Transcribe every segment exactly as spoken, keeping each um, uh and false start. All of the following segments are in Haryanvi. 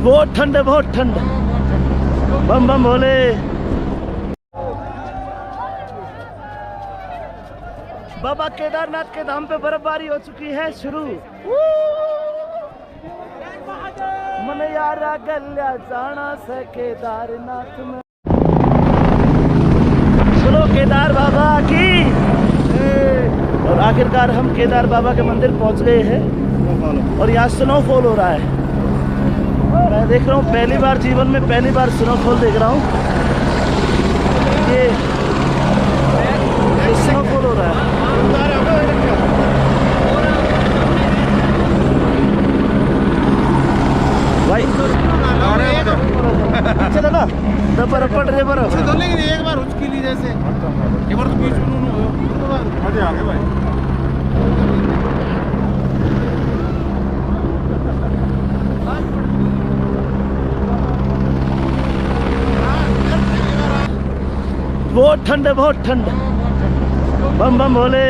बहुत ठंड है, बहुत ठंड। बम बम भोले। बाबा केदारनाथ के धाम पे बर्फबारी हो चुकी है शुरू। मन यारा गल्या जाना से केदारनाथ में। सुनो केदार बाबा की। और आखिरकार हम केदार बाबा के मंदिर पहुंच गए हैं। और यहाँ स्नोफॉल हो रहा है। मैं देख रहा हूँ, पहली बार जीवन में, पहली बार स्नोफॉल देख रहा हूँ। ये, ये स्नोफॉल हो रहा है। भाई, पीछे था ना, तो बर्फ पड़ रही है, बर्फ। तो लेकिन एक बार उसके लिए जैसे, एक बार तो बीच में उन्होंने मजे आ गए भाई। बहुत ठंड है, बहुत ठंड। बम बम भोले।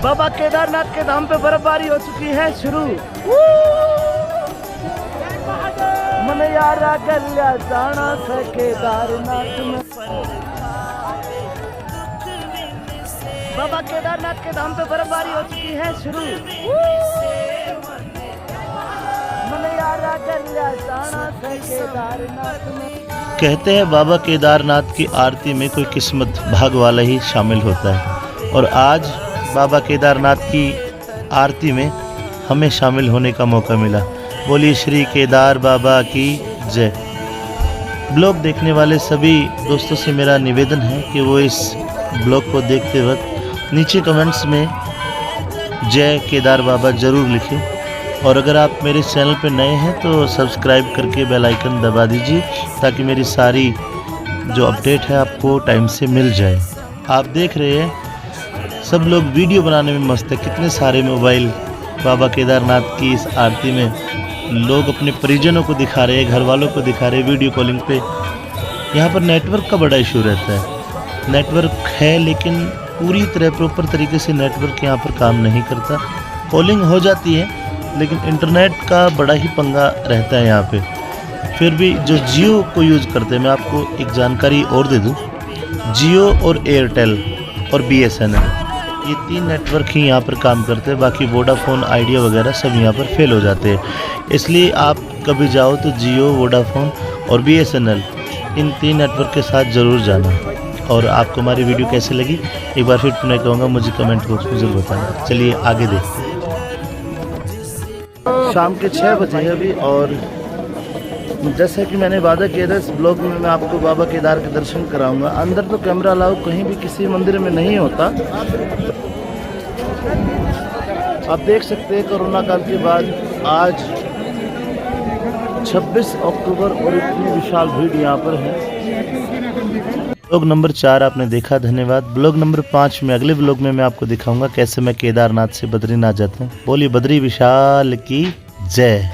बाबा केदारनाथ के धाम पे बर्फबारी हो चुकी है शुरू। मन यारा गल्या जाना से केदारनाथ में। बाबा केदारनाथ के धाम पे बर्फबारी हो चुकी है शुरू। मन यारा गल्या जाना से केदारनाथ में। कहते हैं बाबा केदारनाथ की आरती में कोई किस्मत भाग वाला ही शामिल होता है, और आज बाबा केदारनाथ की आरती में हमें शामिल होने का मौका मिला। बोलिए श्री केदार बाबा की जय। ब्लॉग देखने वाले सभी दोस्तों से मेरा निवेदन है कि वो इस ब्लॉग को देखते वक्त नीचे कमेंट्स में जय केदार बाबा जरूर लिखें, और अगर आप मेरे चैनल पर नए हैं तो सब्सक्राइब करके बेल आइकन दबा दीजिए, ताकि मेरी सारी जो अपडेट है आपको टाइम से मिल जाए। आप देख रहे हैं सब लोग वीडियो बनाने में मस्त है, कितने सारे मोबाइल बाबा केदारनाथ की इस आरती में लोग अपने परिजनों को दिखा रहे हैं, घर वालों को दिखा रहे हैं वीडियो कॉलिंग पे। यहाँ पर नेटवर्क का बड़ा इशू रहता है, नेटवर्क है लेकिन पूरी तरह प्रॉपर तरीके से नेटवर्क यहाँ पर काम नहीं करता। कॉलिंग हो जाती है लेकिन इंटरनेट का बड़ा ही पंगा रहता है यहाँ पे। फिर भी जो जियो को यूज़ करते हैं, मैं आपको एक जानकारी और दे दूँ, जियो और एयरटेल और बीएसएनएल, ये तीन नेटवर्क ही यहाँ पर काम करते हैं, बाकी वोडाफोन, आइडिया वगैरह सब यहाँ पर फेल हो जाते हैं। इसलिए आप कभी जाओ तो जियो, वोडाफोन और बीएसएनएल, इन तीन नेटवर्क के साथ ज़रूर जाना। और आपको हमारी वीडियो कैसी लगी, एक बार फिर पुनः कहूँगा, मुझे कमेंट बॉक्स में ज़रूर बताना। चलिए आगे देखते हैं। शाम के छः बजे हैं अभी, और जैसा कि मैंने वादा किया था, इस ब्लॉग में मैं आपको बाबा केदार के दर्शन कराऊंगा। अंदर तो कैमरा अलाउ कहीं भी किसी मंदिर में नहीं होता। आप देख सकते हैं कोरोना काल के बाद आज छब्बीस अक्टूबर और इतनी विशाल भीड़ यहाँ पर है। ब्लॉग नंबर चार आपने देखा, धन्यवाद। ब्लॉग नंबर पाँच में, अगले ब्लॉग में मैं आपको दिखाऊंगा कैसे मैं केदारनाथ से बद्रीनाथ जाता हूँ। बोलिए बद्री विशाल की जय।